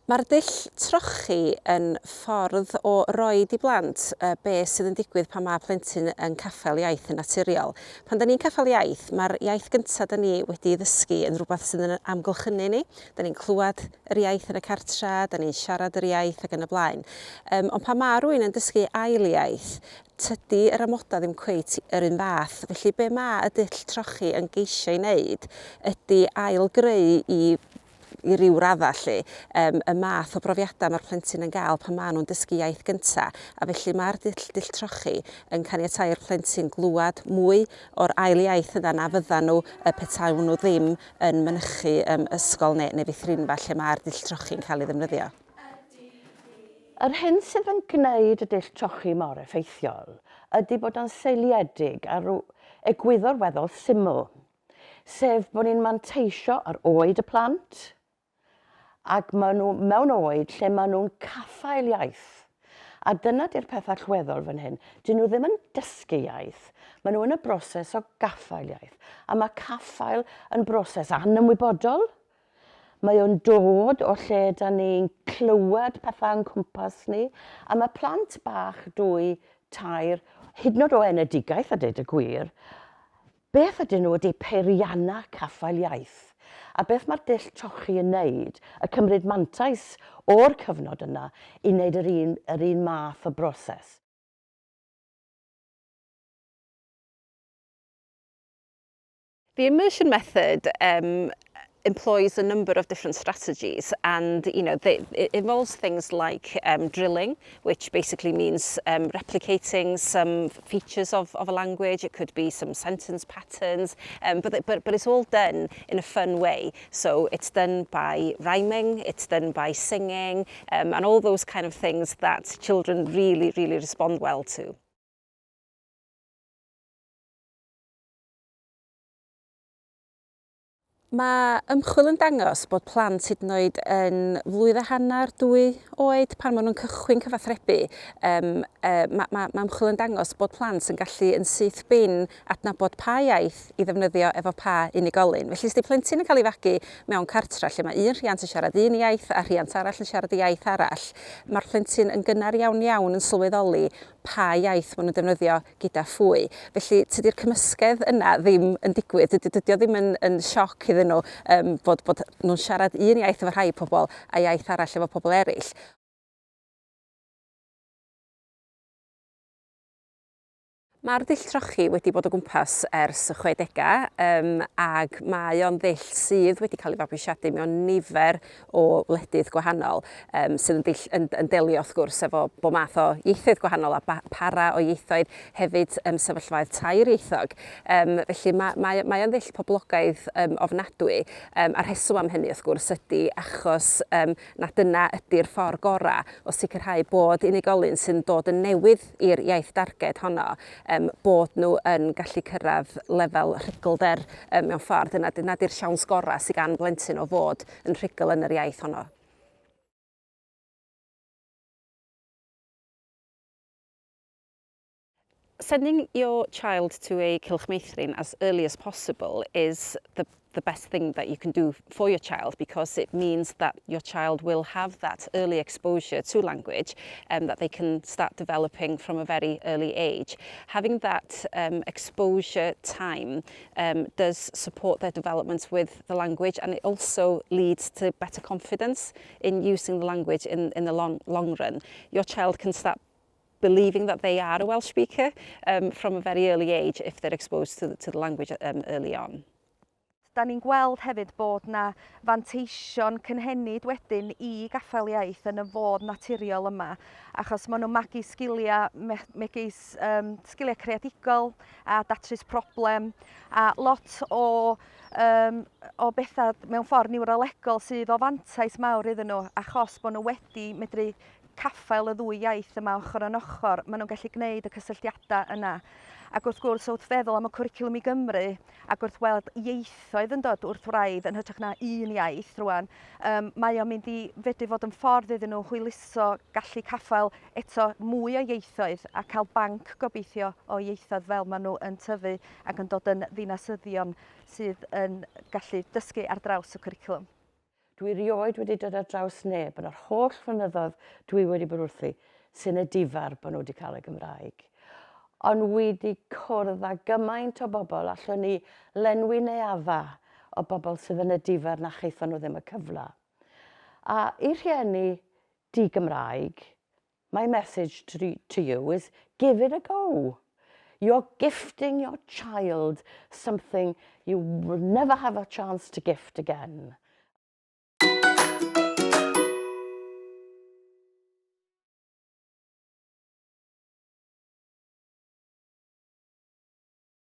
Mae'r dull trochi yn ffordd o roid i blant be sydd yn digwydd pan mae plentyn yn caffael iaith yn naturiol. Pan da ni'n caffael iaith, mae'r iaith gyntaf da ni wedi ei ddysgu yn rhywbeth sydd yn amgylchynu ni. Da ni'n clywed yr iaith yn y cartra, da ni'n siarad yr iaith ac yn y blaen. Um, ond pan mae rhywun yn dysgu ail iaith, tydi yr amodau ddim cweit yr un fath. Felly be mae y dull trochi yn geisio ei wneud ydy ail-greu i i ryw raddau 'lly, yym, y math o brofiadau mae'r plentyn yn gael pan maen nhw'n dysgu iaith gynta, a felly mae'r dull, dull trochi yn caniatáu i'r plentyn glywed mwy o'r ail iaith yna na fyddan nhw yy petawn nhw ddim yn mynychu yym ysgol neu, neu feithrinfa lle mae'r dull trochi'n cael ei ddefnyddio. Yr hyn sydd yn gwneud y dull trochi mor effeithiol ydy bod o'n seiliedig ar ryw egwyddor weddol syml. Sef bod ni'n manteisio ar oed y plant, ac maen nhw mewn oed lle maen nhw'n caffael iaith. A dyna di'r peth allweddol fan hyn. Dyn nhw ddim yn dysgu iaith, maen nhw yn y broses o gaffael iaith. A mae caffael yn broses anymwybodol. Mae o'n dod o lle da ni'n clywed pethau o'n cwmpas ni, a mae plant bach dwy, tair, hyd yn oed o enedigaeth a deud y gwir, Beth ydyn nhw ydy peiriannau caffael iaith, a beth mae'r dull trochi yn wneud, y cymryd mantais o'r cyfnod yna i wneud yr un, yr un math o broses. The immersion method um, employs a number of different strategies and you know they, it involves things like um, drilling which basically means um, replicating some features of, of a language it could be some sentence patterns um, but, but, but it's all done in a fun way so it's done by rhyming it's done by singing um, and all those kind of things that children really really respond well to. Mae ymchwil yn dangos bod plant hyd yn oed yn flwydd a hanner, dwy oed pan maen nhw'n cychwyn cyfathrebu. Um, uh, mae, mae, mae ymchwil yn dangos bod plant yn gallu yn syth bin adnabod pa iaith i ddefnyddio efo pa unigolyn. Felly, os di plentyn yn cael ei fagu mewn cartra lle mae un rhiant yn siarad un iaith a rhiant arall yn siarad iaith arall, mae'r plentyn yn gynnar iawn iawn yn sylweddoli pa iaith maen nhw'n defnyddio gyda phwy. Felly tydi'r cymysgedd yna ddim yn digwydd, dydy, dydy o ddim yn, yn sioc iddyn nhw um, bod, bod nhw'n siarad un iaith efo rhai pobl a iaith arall efo pobl eraill. Mae'r dull trochi wedi bod o gwmpas ers y 60au um, ac mae o'n ddull sydd wedi cael ei fabwysiadu mewn nifer o wledydd gwahanol um, sydd yn, dull, yn, yn delio wrth gwrs efo bob math o ieithoedd gwahanol a para o ieithoedd hefyd um, sefyllfaoedd tairieithog. Um, felly mae, mae, mae o'n ddull poblogaidd um, ofnadwy um, a'r rheswm am hynny wrth gwrs ydy achos um, na dyna ydy'r ffordd gorau o sicrhau bod unigolyn sy'n dod yn newydd i'r iaith darged honno, um, bod nhw yn gallu cyrraedd lefel rhuglder um, mewn ffordd. Dyna, dyna di'r siawns gorau sydd gan blentyn o fod yn rhugl yn yr iaith honno. Sending your child to a Cylch Meithrin as early as possible is the the best thing that you can do for your child because it means that your child will have that early exposure to language and that they can start developing from a very early age. Having that um, exposure time um, does support their development with the language and it also leads to better confidence in using the language in, in the long, long run. Your child can start believing that they are a Welsh speaker um, from a very early age if they're exposed to the, to the language um, early on. Da ni'n gweld hefyd bod 'na fanteision cynhenid wedyn i gaffael iaith yn y fodd naturiol yma, achos maen nhw'n magu sgiliau megis um, sgiliau creadigol a datrys problem a lot o, um, o bethau mewn ffordd niwrolegol sydd o fantais mawr iddyn nhw achos bod nhw wedi medru caffael y ddwy iaith yma ochr yn ochr, maen nhw'n gallu gwneud y cysylltiadau yna. Ac wrth gwrs, wrth feddwl am y cwricwlwm i Gymru, ac wrth weld ieithoedd yn dod wrth wraidd yn hytrach na un iaith rwan, um, mae o'n mynd i fedru fod yn ffordd iddyn nhw hwyluso gallu caffael eto mwy o ieithoedd a cael banc gobeithio o ieithoedd fel maen nhw yn tyfu ac yn dod yn ddinasyddion sydd yn gallu dysgu ar draws y cwricwlwm. Dwi rioed wedi dod ar draws neb yn yr holl flynyddoedd dwi wedi bod wrthi sy'n edifar bod nhw wedi cael y Gymraeg. Ond wedi cwrdd â gymaint o bobl allwn ni lenwi neuadda o bobl sydd yn edifar na chaethon nhw ddim y cyfle. A i rhieni di-Gymraeg, my message to, to you is give it a go. You're gifting your child something you will never have a chance to gift again.